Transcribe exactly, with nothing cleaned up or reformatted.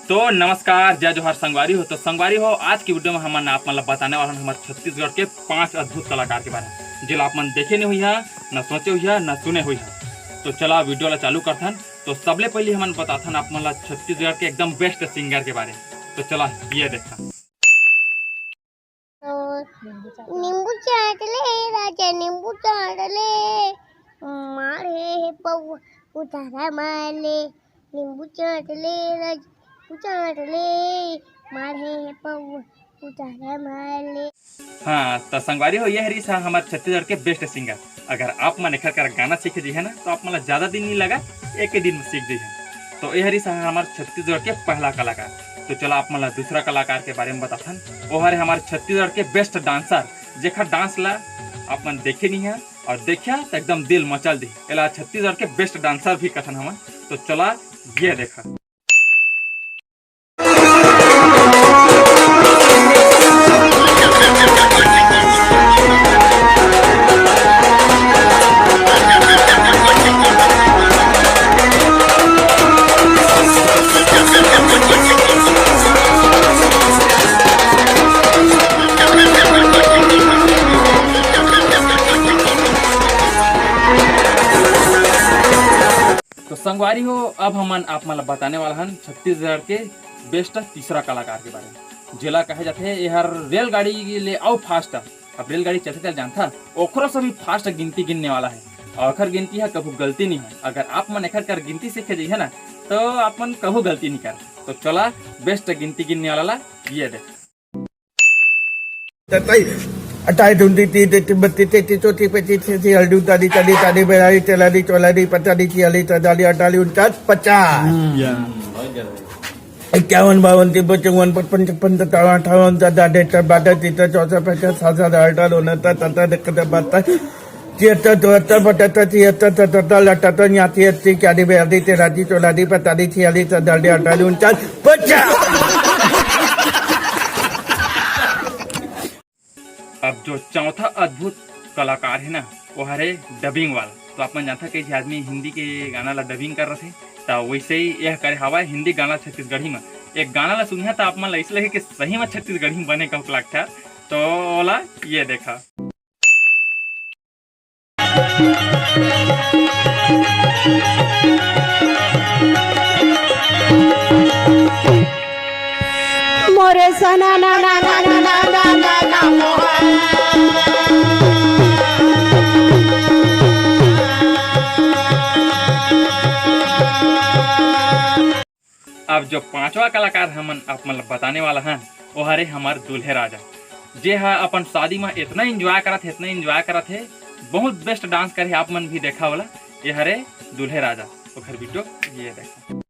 तो नमस्कार, जय जोहार संगवारी हो। तो संगवारी हो, आज की वीडियो में हमन आप मन ला बताने वाला हन हमर छत्तीसगढ़ के पांच अद्भुत कलाकार के बारे में, जेला आप मन देखे नहीं हुई है, न सोचे हुई है, न सुने हुई है। तो चला वीडियो ला चालू करथन। तो सबले पहले हमन बताथन आप मन ला छत्तीसगढ़ के एकदम बेस्ट सिंगर के बारे में। तो चला ये देखथन। नींबू चाट ले राजा, नींबू चाट ले, मारे हे पौवा उतारा मार ले। नींबू चाट ले राजा, नींबू चाट ले, मारे हे पौवा उतारा मार ले। हाँ, तो संगवारी हो, ये हरी सा हमार छत्तीसगढ़ के बेस्ट सिंगर। अगर आप मन एखर कर गाना सीखे जी है ना, तो आप मन ला ज्यादा दिन नहीं लगा, एक ही दिन में सीख जी है। तो ये हरी सा हमार छत्तीसगढ़ के पहला कलाकार। तो चला आप मन ला दूसरा कलाकार के बारे में बताथन। वो हरे हमार छत्तीसगढ़ के बेस्ट डांसर, जेखर डांस ला आप मन देखे नहीं है और देखिया तो एकदम दिल मचल दी। एला छत्तीसगढ़ के बेस्ट डांसर भी कथन हमन। तो चला ये देखा। तो संगवारी हो, अब हमन आप मन ला बताने वाला हन छत्तीसगढ़ के बेस्ट तीसरा कलाकार के बारे में, जेला कहे जाथे एहर रेलगाड़ी ले अउ फास्ट। अब रेलगाड़ी चलथे तेला जानथा, ओखरो से भी फास्ट गिनती गिनने वाला है। और ओखर गिनती है, कभू गलती नहीं है। अगर आप मन एखर कर गिनती सीखे जइहे ना, तो आप मन कभू गलती नहीं कर। तो चला बेस्ट गिनती गिनने वाला ला ये देख। तताई अटाई धुंधी ती ते बत्ती ते ती चौथी पे ती ती हल्दी उतारी ताली ताली बेराई तेलाली चौलाली पताली छियाली तदाली अटाली उनचास पचास। इक्यावन बावन तिरपन चौवन पचपन छप्पन सत्तावन अट्ठावन उनसठ साठ इकसठ बासठ तिरसठ चौसठ पैंसठ साठ साठ अड़सठ उनहत्तर सत्तर इकहत्तर बहत्तर तिहत्तर चौहत्तर पचहत्तर तिहत्तर सतहत्तर अठहत्तर उनासी अस्सी इक्यासी बयासी तिरासी चौरासी पैंतालीस छियालीस सैंतालीस अड़तालीस उनचास पचास। अब जो चौथा अद्भुत कलाकार है ना, वो हरे डबिंग वाला। तो आप मन जानता कि जे आदमी हिंदी के गाना ला डबिंग कर रथे, तो वैसे ही यह करे हवा हिंदी गाना छत्तीसगढ़ी में। एक गाना ला सुनिया तो आप मन ला ऐसे लगे कि सही में छत्तीसगढ़ी में बने कहूँ लगता। तो ओला ये देखा। मोरे सना ना ना ना ना ना ना ना ना मोहा। अब जो पांचवा कलाकार हमन आप मन ल बताने वाला हन, वो हरे हमर दूल्हे राजा, जे ह अपन शादी म इतना एंजॉय करत हे, इतना एंजॉय करत हे, बहुत बेस्ट डांस करे हे। आप मन भी देखा वाला, ये हरे दूल्हे राजा, ओखर वीडियो ये देखा।